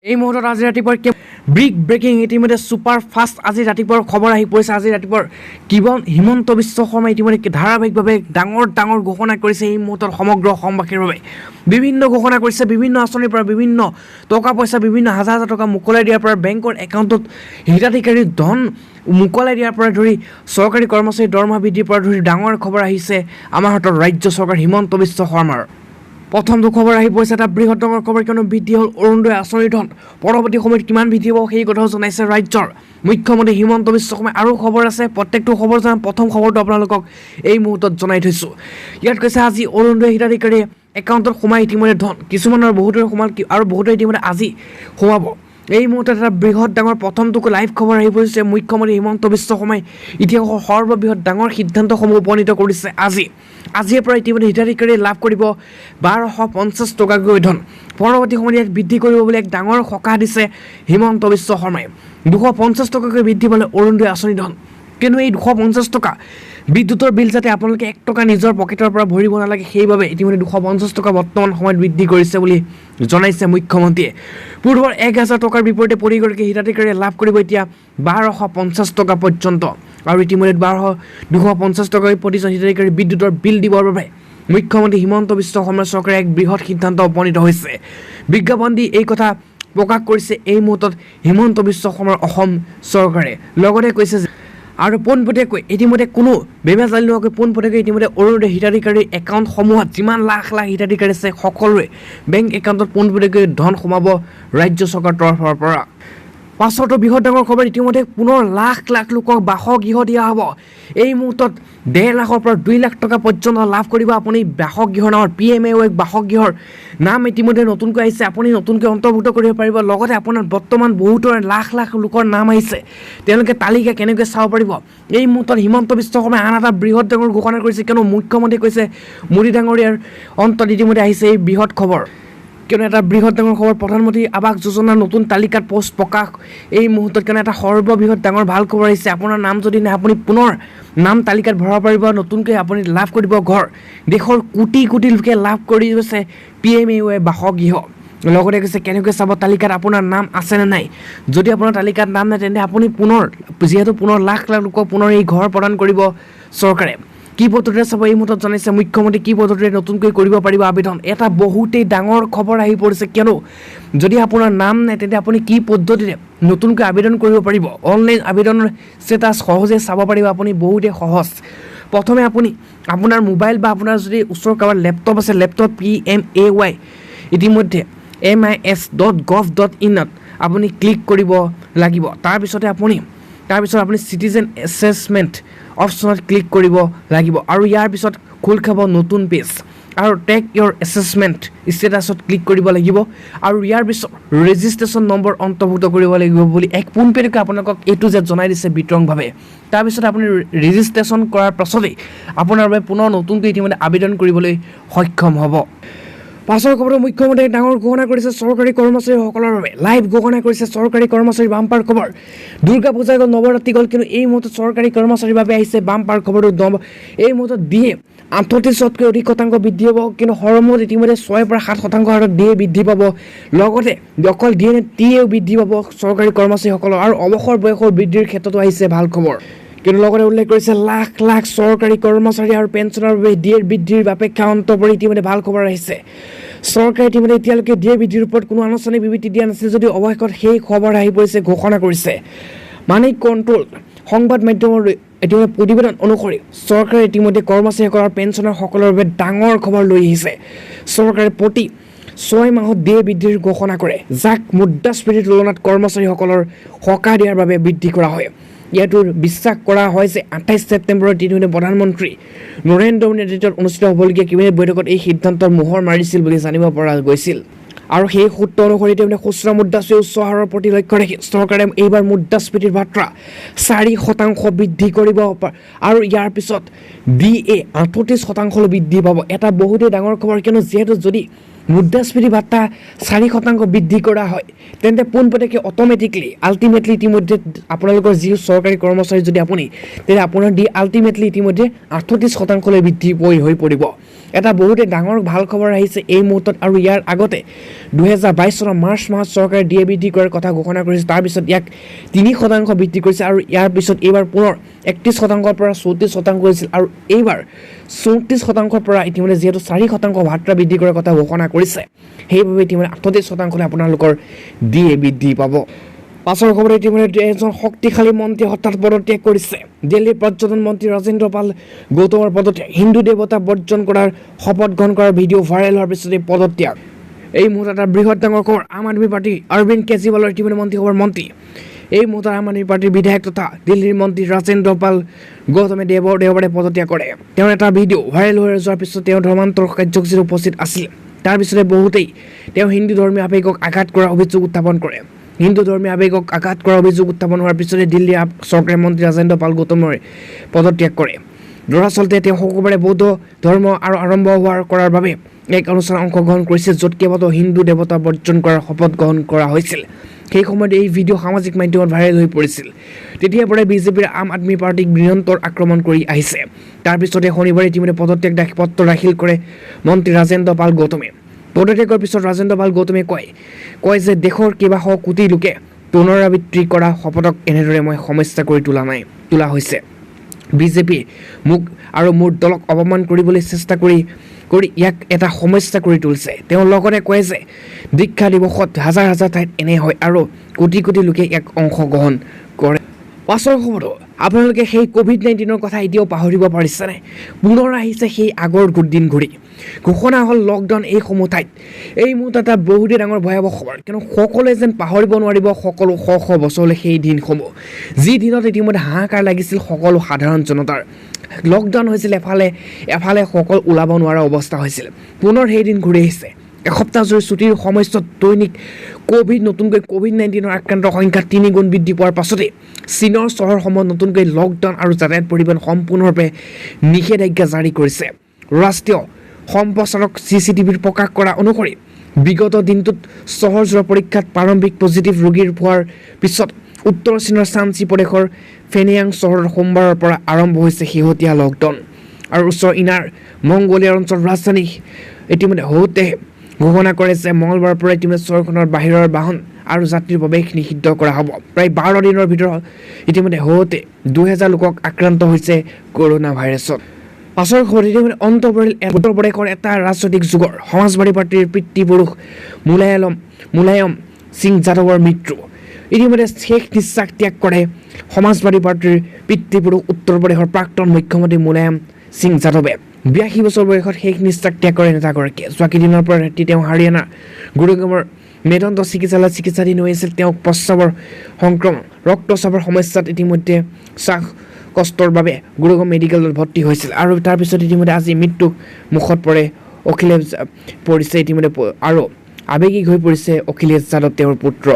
এই মুহূৰ্তত আজি ৰাতিপুৱাৰ বিগ ব্ৰেকিং, ইতিমধ্যে ছুপাৰ ফাষ্ট আজি ৰাতিপুৱাৰ খবৰ আহি পৰিছে। আজি ৰাতিপুৱাৰ কিবন হিমন্ত বিশ্ব শৰ্মাই ইতিমধ্যে ধাৰাবাহিকভাৱে ডাঙৰ ডাঙৰ ঘোষণা কৰিছে। এই মুহূৰ্তত সমগ্ৰ অসমবাসীৰ বাবে বিভিন্ন ঘোষণা কৰিছে। বিভিন্ন আঁচনিৰ পৰা বিভিন্ন টকা পইচা, বিভিন্ন হাজাৰ হাজাৰ টকা মোকলাই দিয়াৰ পৰা, বেংকৰ একাউণ্টত হিতাধিকাৰীৰ ধন মোকলাই দিয়াৰ পৰা ধৰি, চৰকাৰী কৰ্মচাৰীৰ দৰমহা বৃদ্ধিৰ পৰা ধৰি ডাঙৰ খবৰ আহিছে আমাৰ হাতত ৰাজ্য চৰকাৰ হিমন্ত বিশ্ব শৰ্মাৰ। প্ৰথমটো খবৰ আহি পৰিছে এটা বৃহৎ ডাঙৰ খবৰ, কিয়নো বৃদ্ধি হ'ল অৰুণোদয় আঁচনিৰ ধন। পৰৱৰ্তী সময়ত কিমান বৃদ্ধি হ'ব সেই কথাও জনাইছে ৰাজ্যৰ মুখ্যমন্ত্ৰী হিমন্ত বিশ্ব শৰ্মাই। আৰু খবৰ আছে, প্ৰত্যেকটো খবৰ জনাম। প্ৰথম খবৰটো আপোনালোকক এই মুহূৰ্তত জনাই থৈছোঁ। ইয়াত কৈছে, আজি অৰুণোদয় হিতাধিকাৰীয়ে একাউণ্টত সোমাই ইতিমধ্যে ধন, কিছুমানৰ বহুতৰে সোমাল আৰু বহুতৰে ইতিমধ্যে আজি সোমাব। এই মুহূৰ্তত এটা বৃহৎ ডাঙৰ প্ৰথমটো লাইভ খবৰ আহি পৰিছে। মুখ্যমন্ত্ৰী হিমন্ত বিশ্ব শৰ্মাই ইতিহাসৰ সৰ্ববৃহৎ ডাঙৰ সিদ্ধান্তসমূহ উপনীত কৰিছে আজি। আজিৰে পৰা ইতিমধ্যে হিতাধিকাৰীয়ে লাভ কৰিব 1250 টকাকৈ ধন। পৰৱৰ্তী সময়ত ইয়াক বৃদ্ধি কৰিব বুলি এক ডাঙৰ সকাহ দিছে হিমন্ত বিশ্ব শৰ্মাই। 250 টকাকৈ বৃদ্ধি পালে অৰুণোদয় আঁচনি ধন। কিন্তু এই 250 টকা বিদ্যুতৰ বিল যাতে আপোনালোকে 1 টকা নিজৰ পকেটৰ পৰা ভৰিব নালাগে, সেইবাবে ইতিমধ্যে 250 টকা বৰ্তমান সময়ত বৃদ্ধি কৰিছে বুলি জনাইছে মুখ্যমন্ত্ৰীয়ে। পূৰ্বৰ 1000 টকাৰ বিপৰীতে প্ৰতিগৰাকী হিতাধিকাৰীয়ে লাভ কৰিব এতিয়া 1250 টকা পৰ্যন্ত। আৰু ইতিমধ্যে 250 টকাকৈ প্ৰতিজন হিতাধিকাৰী বিদ্যুতৰ বিল দিবৰ বাবে মুখ্যমন্ত্ৰী হিমন্ত বিশ্ব শৰ্মা চৰকাৰে এক বৃহৎ সিদ্ধান্ত উপনীত হৈছে। বিজ্ঞাপন দি এই কথা প্ৰকাশ কৰিছে এই মুহূৰ্তত হিমন্ত বিশ্ব শৰ্মাৰ অসম চৰকাৰে। লগতে কৈছে যে আৰু পোনপটীয়াকৈ ইতিমধ্যে কোনো বেমেজালি নোহোৱাকৈ পোনপটীয়াকৈ ইতিমধ্যে অৰুণোদয় হিতাধিকাৰীৰ একাউণ্টসমূহত যিমান লাখ লাখ হিতাধিকাৰী আছে, সকলোৰে বেংক একাউণ্টত পোনপটীয়াকৈ ধন সোমাব ৰাজ্য চৰকাৰৰ তৰফৰ পৰা। পাছতো বৃহৎ ডাঙৰ খবৰ, ইতিমধ্যে পুনৰ লাখ লাখ লোকক বাসগৃহ দিয়া হ'ব। এই মুহূৰ্তত 1.5 লাখৰ পৰা 2 লাখ টকা পৰ্যন্ত লাভ কৰিব আপুনি বাসগৃহৰ নামত। পিএমএৱাই বাসগৃহৰ নাম ইতিমধ্যে নতুনকৈ আহিছে, আপুনি নতুনকৈ অন্তৰ্ভুক্ত কৰিব পাৰিব। লগতে আপোনাৰ বৰ্তমান বহুতৰে লাখ লাখ লোকৰ নাম আহিছে, তেওঁলোকে তালিকা কেনেকৈ চাব পাৰিব? এই মুহূৰ্তত হিমন্ত বিশ্ব শৰ্মাই আন এটা বৃহৎ ডাঙৰ ঘোষণা কৰিছে। কিয়নো মুখ্যমন্ত্ৰীয়ে কৈছে, মোদী ডাঙৰীয়াৰ অন্তত ইতিমধ্যে আহিছে এই বৃহৎ খবৰ। কিয়নো এটা বৃহৎ ডাঙৰ খবৰ, প্ৰধানমন্ত্ৰী আৱাস যোজনাৰ নতুন তালিকাত পোষ্ট প্ৰকাশ এই মুহূৰ্তত। কিয়নো এটা সৰ্ববৃহৎ ডাঙৰ ভাল খবৰ আহিছে। আপোনাৰ নাম যদি নাই, আপুনি পুনৰ নাম তালিকাত ভৰাব পাৰিব, নতুনকৈ আপুনি লাভ কৰিব ঘৰ। দেশৰ কোটি কোটি লোকে লাভ কৰি গৈছে পিএমএৱাই বাসগৃহ। লগতে কৈছে, কেনেকৈ চাব তালিকাত আপোনাৰ নাম আছেনে নাই? যদি আপোনাৰ তালিকাত নাম নাই, তেন্তে আপুনি পুনৰ, যিহেতু পুনৰ লাখ লাখ লোকক পুনৰ এই ঘৰ প্ৰদান কৰিব চৰকাৰে, কি পদ্ধতিৰে চাব এই মুহূৰ্তত জনাইছে মুখ্যমন্ত্ৰী। কি পদ্ধতিৰে নতুনকৈ কৰিব পাৰিব আবেদন? এটা বহুতেই ডাঙৰ খবৰ আহি পৰিছে। কিয়নো যদি আপোনাৰ নাম নাই, তেন্তে আপুনি কি পদ্ধতিৰে নতুনকৈ আবেদন কৰিব পাৰিব? অনলাইন আবেদনৰ ষ্টেটাছ সহজে চাব পাৰিব আপুনি, বহুতেই সহজ। প্ৰথমে আপুনি আপোনাৰ মোবাইল বা আপোনাৰ যদি ওচৰৰ কাৰোবাৰ লেপটপ আছে, লেপটপ পিএমএৱাই ইতিমধ্যে mis.gov.inত আপুনি ক্লিক কৰিব লাগিব। তাৰপিছত আপুনি চিটিজেন এছেছমেণ্ট অপশ্যনত ক্লিক কৰিব লাগিব আৰু ইয়াৰ পিছত খোল খাব নতুন পেজ আৰু ট্ৰেক ইয়ৰ এছেছমেণ্ট ষ্টেটাছত ক্লিক কৰিব লাগিব আৰু ইয়াৰ পিছত ৰেজিষ্ট্ৰেশ্যন নম্বৰ অন্তৰ্ভুক্ত কৰিব লাগিব বুলি এক পোনপটীয়াকৈ আপোনালোকক এইটো যে জনাই দিছে বিতংভাৱে। তাৰপিছত আপুনি ৰেজিষ্ট্ৰেশ্যন কৰাৰ পাছতেই আপোনাৰ বাবে পুনৰ নতুনকৈ ইতিমধ্যে আবেদন কৰিবলৈ সক্ষম হ'ব। পাছৰ খবৰত মুখ্যমন্ত্ৰীয়ে ডাঙৰ ঘোষণা কৰিছে চৰকাৰী কৰ্মচাৰীসকলৰ বাবে। লাইভ ঘোষণা কৰিছে চৰকাৰী কৰ্মচাৰীৰ বাম্পাৰ খবৰ। দুৰ্গা পূজা গ'ল, নৱৰাত্ৰি গ'ল, কিন্তু এই মুহূৰ্তত চৰকাৰী কৰ্মচাৰীৰ বাবে আহিছে বাম্পাৰ খবৰটো। এই মুহূৰ্তত ডিএ 38তকৈ অধিক শতাংশ বৃদ্ধি হ'ব। কিন্তু সৰ্বমুঠ ইতিমধ্যে 6ৰ পৰা 7% হাৰত ডিএ বৃদ্ধি পাব। লগতে অকল ডিএ নে, টিএও বৃদ্ধি পাব চৰকাৰী কৰ্মচাৰীসকলৰ আৰু অৱসৰ বয়সৰ বৃদ্ধিৰ ক্ষেত্ৰতো আহিছে ভাল খবৰ। কিন্তু লগতে উল্লেখ কৰিছে, লাখ লাখ চৰকাৰী কৰ্মচাৰী আৰু পেঞ্চনৰ বাবে ডিএৰ বৃদ্ধিৰ অপেক্ষা অন্ত পৰি ইতিমধ্যে ভাল খবৰ আহিছে। চৰকাৰে ইতিমধ্যে এতিয়ালৈকে ডিএ বৃদ্ধিৰ ওপৰত কোনো আনুষ্ঠানিক বিবৃতি দিয়া নাছিল যদিও অৱশেষত সেই খবৰ আহি পৰিছে, ঘোষণা কৰিছে। মানি কণ্ট্ৰল সংবাদ মাধ্যমৰ ইতিমধ্যে প্ৰতিবেদন অনুসৰি চৰকাৰে ইতিমধ্যে কৰ্মচাৰীসকল আৰু পেঞ্চনাৰসকলৰ বাবে ডাঙৰ খবৰ লৈ আহিছে। চৰকাৰে প্ৰতি 6 মাহত ডিএ বৃদ্ধিৰ ঘোষণা কৰে, যাক মুদ্ৰাস্ফীতিৰ তুলনাত কৰ্মচাৰীসকলৰ সকাহ দিয়াৰ বাবে বৃদ্ধি কৰা হয়। ইয়াতো বিশ্বাস কৰা হয় যে 28 ছেপ্টেম্বৰত ইতিমধ্যে প্ৰধানমন্ত্ৰী নৰেন্দ্ৰ মোদীৰ নেতৃত্বত অনুষ্ঠিত হ'বলগীয়া কেবিনেট বৈঠকত এই সিদ্ধান্তৰ মোহৰ মাৰিছিল বুলি জানিব পৰা গৈছিল। আৰু সেই সূত্ৰ অনুসৰি ইতিমধ্যে খুচুৰা মুদ্ৰাস্ফীতি উচ্চ হাৰৰ প্ৰতি লক্ষ্য ৰাখি চৰকাৰে এইবাৰ মুদ্ৰাস্ফীতিৰ মাত্ৰা 4% বৃদ্ধি কৰিব আৰু ইয়াৰ পিছত ডিএ 38 শতাংশলৈ বৃদ্ধি পাব। এটা বহুতেই ডাঙৰ খবৰ। কিয়নো যিহেতু যদি মুদ্ৰাস্ফীতি ভাত্তা 4% বৃদ্ধি কৰা হয়, তেন্তে পোনপটীয়াকৈ অট'মেটিকলি আল্টিমেটলি ইতিমধ্যে আপোনালোকৰ যি চৰকাৰী কৰ্মচাৰী যদি আপুনি, তেতিয়া আপোনাৰ ডি আল্টিমেটলি ইতিমধ্যে 38 শতাংশলৈ বৃদ্ধি হৈ পৰিব। এটা বহুতেই ডাঙৰ ভাল খবৰ আহিছে এই মুহূৰ্তত। আৰু ইয়াৰ আগতে 2022 চনৰ মাৰ্চ মাহত চৰকাৰে ডি এ বৃদ্ধি কৰাৰ কথা ঘোষণা কৰিছে, তাৰপিছত ইয়াক 3% বৃদ্ধি কৰিছে আৰু ইয়াৰ পিছত এইবাৰ পুনৰ 31%ৰ পৰা 34% কৰিছিল আৰু এইবাৰ 34%ৰ পৰা ইতিমধ্যে যিহেতু 4% ভাত্ৰা বৃদ্ধি কৰাৰ কথা ঘোষণা কৰিছে, সেইবাবে ইতিমধ্যে 38%লৈ আপোনালোকৰ ডি এ বৃদ্ধি পাব। পাছৰ খবৰত ইতিমধ্যে এজন শক্তিশালী মন্ত্ৰী হঠাৎ পদত্যাগ কৰিছে। দিল্লীৰ পৰ্যটন মন্ত্ৰী ৰাজেন্দ্ৰ পাল গৌতমৰ পদত্যাগ। হিন্দু দেৱতা বৰ্জন কৰাৰ শপত গ্ৰহণ কৰাৰ ভিডিঅ' ভাইৰেল হোৱাৰ পিছতে পদত্যাগ। এই মুহূৰ্তত এটা বৃহৎ ডাঙৰ খবৰ। আম আদমি পাৰ্টী অৰবিন্দ কেজৰিৱালৰ ইতিমধ্যে মন্ত্ৰীসভাৰ মন্ত্ৰী। এই মুহূৰ্তত আম আদমি পাৰ্টীৰ বিধায়ক তথা দিল্লীৰ মন্ত্ৰী ৰাজেন্দ্ৰ পাল গৌতমে দেওবাৰে পদত্যাগ কৰে। তেওঁৰ এটা ভিডিঅ' ভাইৰেল হৈ যোৱাৰ পিছত তেওঁ ধৰ্মান্তৰ কাৰ্যসূচীত উপস্থিত আছিল। তাৰপিছতে বহুতেই তেওঁ হিন্দু ধৰ্মীয় আৱেগক আঘাত কৰাৰ অভিযোগ উত্থাপন কৰে। হিন্দু ধৰ্মীয় আৱেগক আঘাত কৰাৰ অভিযোগ উত্থাপন হোৱাৰ পিছতে দিল্লীৰ আপ চৰকাৰী মন্ত্ৰী ৰাজেন্দ্ৰ পাল গৌতমে পদত্যাগ কৰে। দৰাচলতে তেওঁ শুকুৰবাৰে বৌদ্ধ ধৰ্ম আৰু আৰম্ভ হোৱাৰ কৰাৰ বাবে এক অনুষ্ঠানত অংশগ্ৰহণ কৰিছিল, য'ত কেইবাটাও হিন্দু দেৱতা বৰ্জন কৰাৰ শপত গ্ৰহণ কৰা হৈছিল। সেই সময়ত এই ভিডিঅ' সামাজিক মাধ্যমত ভাইৰেল হৈ পৰিছিল। তেতিয়াৰ পৰাই বিজেপিৰ আম আদমি পাৰ্টীক নিৰন্তৰ আক্ৰমণ কৰি আহিছে। তাৰপিছতে শনিবাৰে ইতিমধ্যে পদত্যাগ পত্ৰ দাখিল কৰে মন্ত্ৰী ৰাজেন্দ্ৰ পাল গৌতমে। পদত্যাগৰ পিছত ৰাজেন্দ্ৰ পাল গৌতমে কয় যে দেশৰ কেইবাশ কোটি লোকে পুনৰাবৃত্তি কৰা শপতক এনেদৰে মই সমস্যা কৰি তোলা নাই তোলা হৈছে। বিজেপিয়ে মোক আৰু মোৰ দলক অপমান কৰিবলৈ চেষ্টা কৰি কৰি ইয়াক এটা সমস্যা কৰি তুলিছে। তেওঁ লগতে কয় যে দীক্ষা দিৱসত হাজাৰ হাজাৰ ঠাইত এনে হয় আৰু কোটি কোটি লোকে ইয়াক অংশগ্ৰহণ কৰে। পাছৰ খবৰটো, আপোনালোকে সেই ক'ভিড-19ৰ কথা এতিয়াও পাহৰিব পাৰিছেনে? পুনৰ আহিছে সেই আগৰ দিন ঘূৰি। ঘোষণা হ'ল লকডাউন এইসমূহ ঠাইত। এই মুহূৰ্তত এটা বহুতেই ডাঙৰ ভয়াৱহ খবৰ, কিয়নো সকলোৱে যেন পাহৰিব নোৱাৰিব সকলো শ শ বছৰলৈ সেই দিনসমূহ, যি দিনত ইতিমধ্যে হাহাকাৰ লাগিছিল সকলো সাধাৰণ জনতাৰ। লকডাউন হৈছিল, এফালে এফালে সকলো ওলাব নোৱাৰা অৱস্থা হৈছিল। পুনৰ সেই দিন ঘূৰি আহিছে। এসপ্তাহ জুৰি ছুটীৰ সময়ছোৱাত দৈনিক নতুনকৈ ক'ভিড-19ৰ আক্ৰান্তৰ সংখ্যা 3 গুণ বৃদ্ধি পোৱাৰ পাছতেই চীনৰ চহৰসমূহত নতুনকৈ লকডাউন আৰু যাতায়াত পৰিবহণ সম্পূৰ্ণৰূপে নিষেধাজ্ঞা জাৰি কৰিছে। ৰাষ্ট্ৰীয় সম্প্ৰচাৰক চি চি টিভিৰ প্ৰকাশ কৰা অনুসৰি বিগত দিনটোত চহৰজোৰা পৰীক্ষাত প্ৰাৰম্ভিক পজিটিভ ৰোগীৰ পোৱাৰ পিছত উত্তৰ চীনৰ চানচি প্ৰদেশৰ ফেনিয়াং চহৰত সোমবাৰৰ পৰা আৰম্ভ হৈছে শেহতীয়া লকডাউন। আৰু উচ্চ ইনাৰ মংগোলিয়াৰ অঞ্চলৰ ৰাজধানী ইতিমধ্যে হওঁতে ঘোষণা কৰে যে মঙলবাৰৰ পৰা ইতিমধ্যে চহৰখনৰ বাহিৰৰ বাহন আৰু যাত্ৰীৰ প্ৰৱেশ নিষিদ্ধ কৰা হ'ব। প্ৰায় 12 দিনৰ ভিতৰত ইতিমধ্যে হওঁতে 2000 লোকক আক্ৰান্ত হৈছে কৰোণা ভাইৰাছত। পাছৰ খবৰ, ইতিমধ্যে অন্ত পৰিল উত্তৰ প্ৰদেশৰ এটা ৰাজনৈতিক যুগৰ। সমাজবাদী পাৰ্টীৰ পিতৃপুৰুষ মুলায়ম সিং যাদৱৰ মৃত্যু। ইতিমধ্যে শেষ নিশ্বাস ত্যাগ কৰে সমাজবাদী পাৰ্টীৰ পিতৃপুৰুষ উত্তৰ প্ৰদেশৰ প্ৰাক্তন মুখ্যমন্ত্ৰী মুলায়ম সিং যাদৱে। 82 বছৰ বয়সত শেষ নিশ্বাস ত্যাগ কৰে নেতাগৰাকীয়ে। যোৱা কেইদিনৰ পৰা ৰাতি তেওঁ হাৰিয়ানা গুৰুগ্ৰামৰ মেদন্ত চিকিৎসালয়ত চিকিৎসাধীন হৈ আছিল। তেওঁক প্ৰস্ৰাৱৰ সংক্ৰমণ, ৰক্তচাপৰ সমস্যাত ইতিমধ্যে শ্বাস কষ্টৰ বাবে গুৰুগ্ৰাম মেডিকেলত ভৰ্তি হৈছিল আৰু তাৰপিছত ইতিমধ্যে আজি মৃত্যু মুখত পৰে অখিলেশ পৰিছে ইতিমধ্যে আৰু আৱেগিক হৈ পৰিছে অখিলেশ যাদৱ তেওঁৰ পুত্ৰ।